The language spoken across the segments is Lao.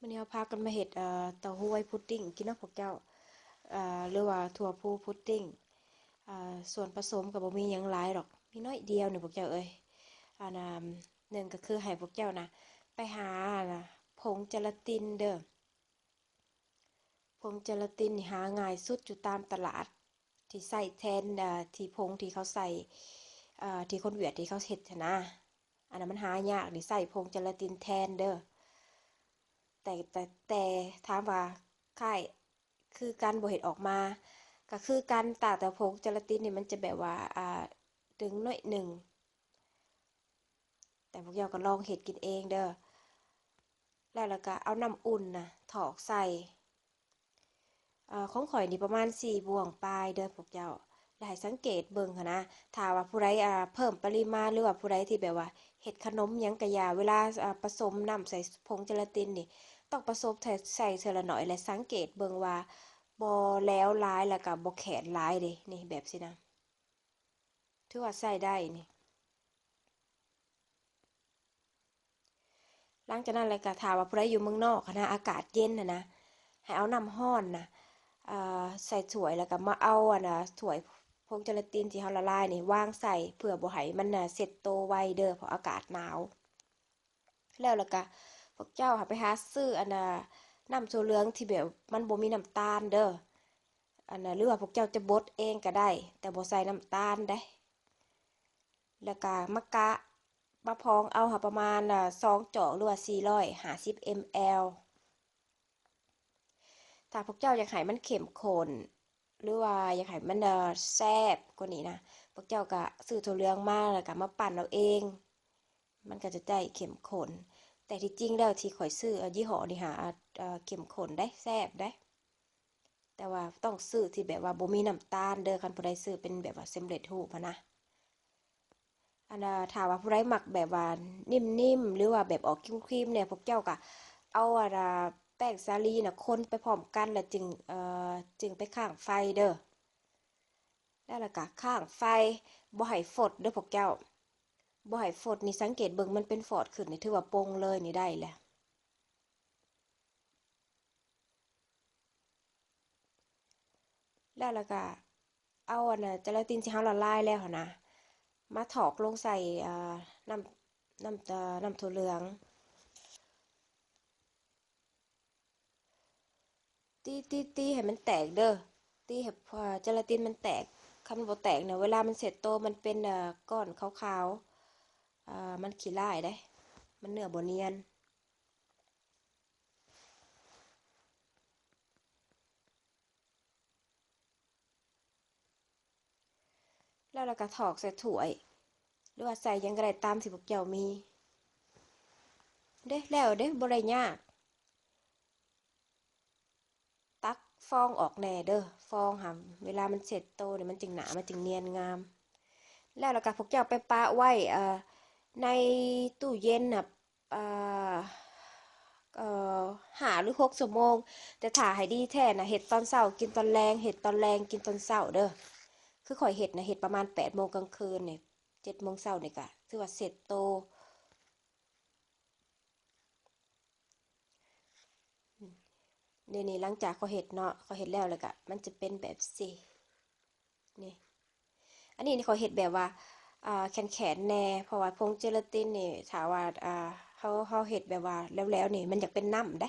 ມື້ນີ້ເຮົາພາກັນມາເຮັດ ເອີ ເຕົ້າຫວຍພຸດດິ້ງກິນເນາະພວກເຈົ້າ ເອີ ຫຼືວ່າຖົ່ວພູພຸດດິ້ງ. ເອີ ສ່ວນປະສົມກໍບໍ່ມີຫຍັງຫຼາຍດອກ ມີໜ້ອຍດຽວນີ້ພວກເຈົ້າເອີຍ. ອັນນ່າ ໜຶ່ງກໍຄືໃຫ້ພວກເຈົ້ານະ ໄປຫາອັນນ່າ ຜົງເຈລາຕິນເດີ້. ຜົງເຈລາຕິນນີ້ຫາງ່າຍສຸດຢູ່ຕາມຕະຫຼາດ ທີ່ໃຊ້ແທນ ເອີ ທີ່ ຜົງທີ່ເຂົາໃສ່ ເອີ ທີ່ຄົນຫວຽດທີ່ເຂົາເຮັດຫັ້ນນະ. ອັນນັ້ນມັນຫາຍາກ ນີ້ໃຊ້ຜົງເຈລາຕິນແທນເດີ້. ແຕ່ ແຕ່ ແຕ່ຖາມວ່າຄ້າຍຄືກັນບໍ່ ເຮັດອອກມາ ກໍຄືກັນ ຕ່າງແຕ່ຜົງເຈລາຕິນນີ້ມັນຈະແບບວ່າ ອ່າ ດຶງໜ້ອຍໜຶ່ງ. ແຕ່ພວກເຈົ້າກໍລອງເຮັດກິນເອງເດີ້. ແລ້ວ ແລ້ວກໍເອົານ້ຳອຸ່ນນະຖອກໃສ່ ເອີ ຂອງຂ້ອຍນີ້ປະມານສີ່ບ່ວງປາຍເດີ້ພວກເຈົ້າ. ແລ້ວໃຫ້ສັງເກດເບິ່ງຫັ້ນນະ ຖ້າວ່າຜູ້ໃດ ອ່າ ເພີ່ມປະລິມານ ຫຼືວ່າຜູ້ໃດທີ່ແບບວ່າເຮັດຂະໜົມຫຍັງກະຢ່າ ເວລາ ອ່າ ປະສົມນ້ຳໃສ່ຜົງເຈລາຕິນນີ້ ຕ້ອງປະສົມໃສ່ ໃສ່ເທື່ອລະໜ້ອຍ ແລະ ສັງເກດເບິ່ງວ່າບໍ່ແຫຼວຫຼາຍ ແລ້ວກໍບໍ່ແຂນຫຼາຍເດ້. ນີ້ ແບບຊີ້ນະ ຖືວ່າໃຊ້ໄດ້ນີ້. ຫຼັງຈາກນັ້ນແລ້ວກໍ ຖ້າວ່າຜູ້ໃດຢູ່ເມືອງນອກຫັ້ນນະ ອາກາດເຢັນຫັ້ນນະ ໃຫ້ເອົານ້ຳຮ້ອນນະ ເອີ ໃສ່ຖ້ວຍ ແລ້ວກໍມາເອົາອັນນ່າ ຖ້ວຍຜົງເຈລາຕິນທີ່ເຮົາລະລາຍນີ້ວາງໃສ່ ເພື່ອບໍ່ໃຫ້ມັນນະເຊັດໂຕໄວເດີ້ ເພາະອາກາດໜາວ. ແລ້ວ ແລ້ວກະພວກເຈົ້າຫາໄປຫາຊື້ອັນນ່າ ນ້ຳຖົ່ວເຫຼືອງທີ່ແບບມັນບໍ່ມີນ້ຳຕານເດີ້ ອັນນ່າ ຫຼືວ່າພວກເຈົ້າຈະບົດເອງກະໄດ້ ແຕ່ບໍ່ໃສ່ນ້ຳຕານເດ້. ແລ້ວກະມາກະ ມາພອງເອົາຫາປະມານ ອ່າ ສອງຈອກ ຫຼືວ່າສີ່ຮ້ອຍຫ້າສິບເອັມແອລ. ຖ້າພວກເຈົ້າຢາກໃຫ້ມັນເຂັ້ມຂຸ້ນ ຫຼືວ່າຢາກໃຫ້ມັນ ເອີ ແຊບກວ່ານີ້ນະ ພວກເຈົ້າກະຊື້ຖົ່ວເຫຼືອງມາ ແລ້ວກະມາປັ່ນເອົາເອງ ມັນກະຈະໄດ້ເຂັ້ມຂຸ້ນ. ແຕ່ທີ່ຈິງແລ້ວທີ່ຂ້ອຍຊື້ ເອີ ຍີ່ຫໍ້ນີ້ຫາ ເອີ ເຂັ້ມຂຸ້ນເດ້ ແຊບເດ້. ແຕ່ວ່າຕ້ອງຊື້ທີ່ແບບວ່າບໍ່ມີນ້ຳຕານເດີ້ ຄັນຜູ້ໃດຊື້ເປັນແບບວ່າສຳເລັດຮູບຫັ້ນນະ. ອັນນ່າ ຖ້າວ່າຜູ້ໃດມັກແບບວ່ານິ້ມໆ ຫຼືວ່າແບບອອກຄຣີມໆແດ່ ພວກເຈົ້າກະເອົາອັນນ່າ ແປ້ງສາລີນະຄົນໄປພ້ອມກັນ ແລ້ວຈຶ່ງ ເອີ ຈຶ່ງໄປຄ້າງໄຟເດີ້. ແລ້ວ ແລ້ວກະຄ້າງໄຟ ບໍ່ໃຫ້ຟົດເດີ້ພວກເຈົ້າ ບໍ່ໃຫ້ຟົດນີ້ ສັງເກດເບິ່ງມັນເປັນຟອດຂຶ້ນນີ້ ຖືວ່າປົ່ງເລີຍນີ້ ໄດ້ແລ້ວ. ແລ້ວ ແລ້ວກະເອົາອັນນ່າ ເຈລາຕິນທີ່ເຮົາລະລາຍແລ້ວຫັ້ນນະ ມາຖອກລົງໃສ່ ເອີ ນ້ຳ ນ້ຳ ເອີ ນ້ຳຖົ່ວເຫຼືອງ. ຕີ ຕີ ຕີໃຫ້ມັນແຕກເດີ້ ຕີໃຫ້ ເອີ ເຈລາຕິນມັນແຕກ. ຄັນບໍ່ແຕກນະ ເວລາມັນເຊັດໂຕມັນເປັນ ເອີ ກ້ອນຂາວໆ ເອີ ມັນຂີ້ລ້າຍເດ້ ມັນເນື້ອບໍ່ນຽນ. ແລ້ວ ແລ້ວກະຖອກໃສ່ຖ້ວຍ ຫຼືວ່າໃສ່ຫຍັງກະໄດ້ຕາມທີ່ພວກເຈົ້າມີເດ້. ແລ້ວເດ້ ບໍ່ໄດ້ຍາກ. ຕັກຟອງອອກແດ່ເດີ້ ຟອງຫັ້ນ ເວລາມັນເຊັດໂຕນີ້ ມັນຈຶ່ງໜາ ມັນຈຶ່ງນຽນງາມ. ແລ້ວ ແລ້ວກະພວກເຈົ້າໄປປະໄວ້ ເອີ ໃນຕູ້ເຢັນນະ ເອີ ເອີ ຫ້າ ຫຼື ຫົກຊົ່ວໂມງ. ແຕ່ຖ້າໃຫ້ດີແທ້ນະ ເຮັດຕອນເຊົ້າກິນຕອນແລງ ເຮັດຕອນແລງກິນຕອນເຊົ້າເດີ້. ຄືຂ້ອຍເຮັດນະ ເຮັດປະມານແປດໂມງກາງຄືນນີ້ ເຈັດໂມງເຊົ້ານີ້ກະຖືວ່າເຊັດໂຕ. ດຽວນີ້ຫຼັງຈາກຂ້ອຍເຮັດເນາະ ຂ້ອຍເຮັດແລ້ວ ແລ້ວກະມັນຈະເປັນແບບຊີ້ ນີ້. ອັນນີ້ນີ້ຂ້ອຍເຮັດແບບວ່າ ອ່າ ແຂນໆແດ່ ເພາະວ່າຜົງເຈລາຕິນນີ້ ຖ້າວ່າ ອ່າ ເຮົາ ເຮົາເຮັດແບບວ່າແຫຼວໆນີ້ ມັນຢາກເປັນນ້ຳເດ້.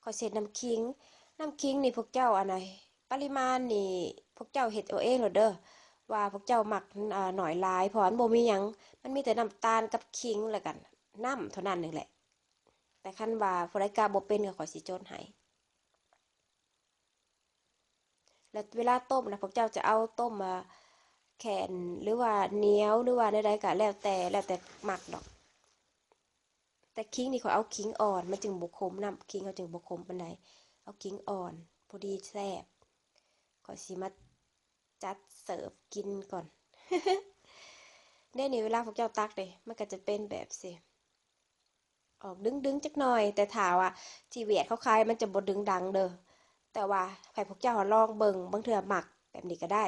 ຂ້ອຍຊິເຮັດນ້ຳຂີງ. ນ້ຳຂີງນີ້ພວກເຈົ້າ ອັນນ່າ ປະລິມານນີ້ພວກເຈົ້າເຮັດເອົາເອງໂລດເດີ້ ວ່າພວກເຈົ້າມັກ ອ່າ ໜ້ອຍຫຼາຍ ເພາະວ່າມັນບໍ່ມີຫຍັງ ມັນມີແຕ່ນ້ຳຕານກັບຂີງ ແລ້ວກະນ້ຳເທົ່ານັ້ນນີ້ແຫຼະ. ແຕ່ຄັນວ່າຜູ້ໃດກະບໍ່ເປັນ ກໍຂ້ອຍຊິຈົດໃຫ້. ແລ້ວເວລາຕົ້ມນະ ພວກເຈົ້າຈະເອົາຕົ້ມ ອ່າ ແຂນ ຫຼືວ່າໜຽວ ຫຼືວ່າແນວໃດກະແລ້ວແຕ່ ແລ້ວແຕ່ມັກດອກ. ແຕ່ຂີງນີ້ຂ້ອຍເອົາຂີງອ່ອນ ມັນຈຶ່ງບໍ່ຂົມ ນ້ຳຂີງເຮົາຈຶ່ງບໍ່ຂົມປານໃດ. ເອົາຂີງອ່ອນ ພໍດີແຊບ. ຂ້ອຍຊິມາຈັດເສີບກິນກ່ອນ. ເດ້ນີ້ ເວລາພວກເຈົ້າຕັກເດ້ ມັນກະຈະເປັນແບບຊີ້ ອອກດຶງໆຈັກໜ້ອຍ. ແຕ່ຖ້າວ່າທີ່ຫວຽດເຂົາຂາຍ ມັນຈະບໍ່ດຶງດັງເດີ້. ແຕ່ວ່າໃຫ້ພວກເຈົ້າຫັ້ນລອງເບິ່ງ ບາງເທື່ອມັກແບບນີ້ກະໄດ້.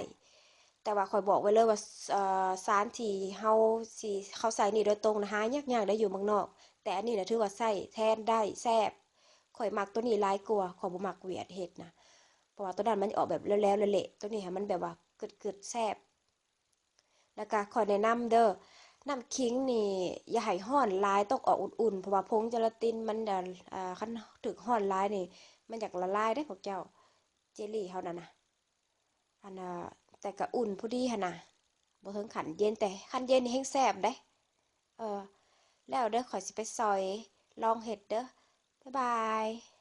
ແຕ່ວ່າຂ້ອຍບອກໄວ້ເລີຍວ່າ ເອີ ສານທີ່ເຮົາຊິເຂົ້າໃສ່ນີ້ໂດຍຕົງນະ ຫາຍາກໆໄດ໋ຢູ່ເມືອງນອກ, ແຕ່ອັນນີ້ນະຖືວ່າໃຊ້ແທນໄດ້ ແຊບ. ຂ້ອຍມັກໂຕນີ້ຫຼາຍກວ່າ, ຂ້ອຍບໍ່ມັກຫວຽດເຮັດນະ ເພາະວ່າໂຕນັ້ນມັນອອກແບບແຫຼວໆ ເລະໆ, ໂຕນີ້ຫັ້ນມັນແບບວ່າກຶດໆ ແຊບ. ແລ້ວກະຂ້ອຍແນະນຳເດີ ນ້ຳຂິງນີ້ຢ່າໃຫ້ຮ້ອນຫຼາຍ, ຕ້ອງອອກອຸ່ນໆ ເພາະວ່າຜົງເຈລາຕິນມັນ ເອີ ຄັນຖືກຮ້ອນຫຼາຍນີ້ ມັນຢາກລະລາຍເດ້ພວກເຈົ້າ, ເຈລລີເຮົານັ້ນນະ. ອັນນ່າ ແຕ່ກະອຸ່ນພໍດີຫັ້ນນະ, ບໍ່ເຖິງຂັ້ນເຢັນ, ແຕ່ຄັນເຢັນນີ້ແຮງແຊບເດ້. ເອີ ແລ້ວເດີ ຂ້ອຍຊິໄປຊອຍລອງເຮັດເດີ. ບາຍບາຍ.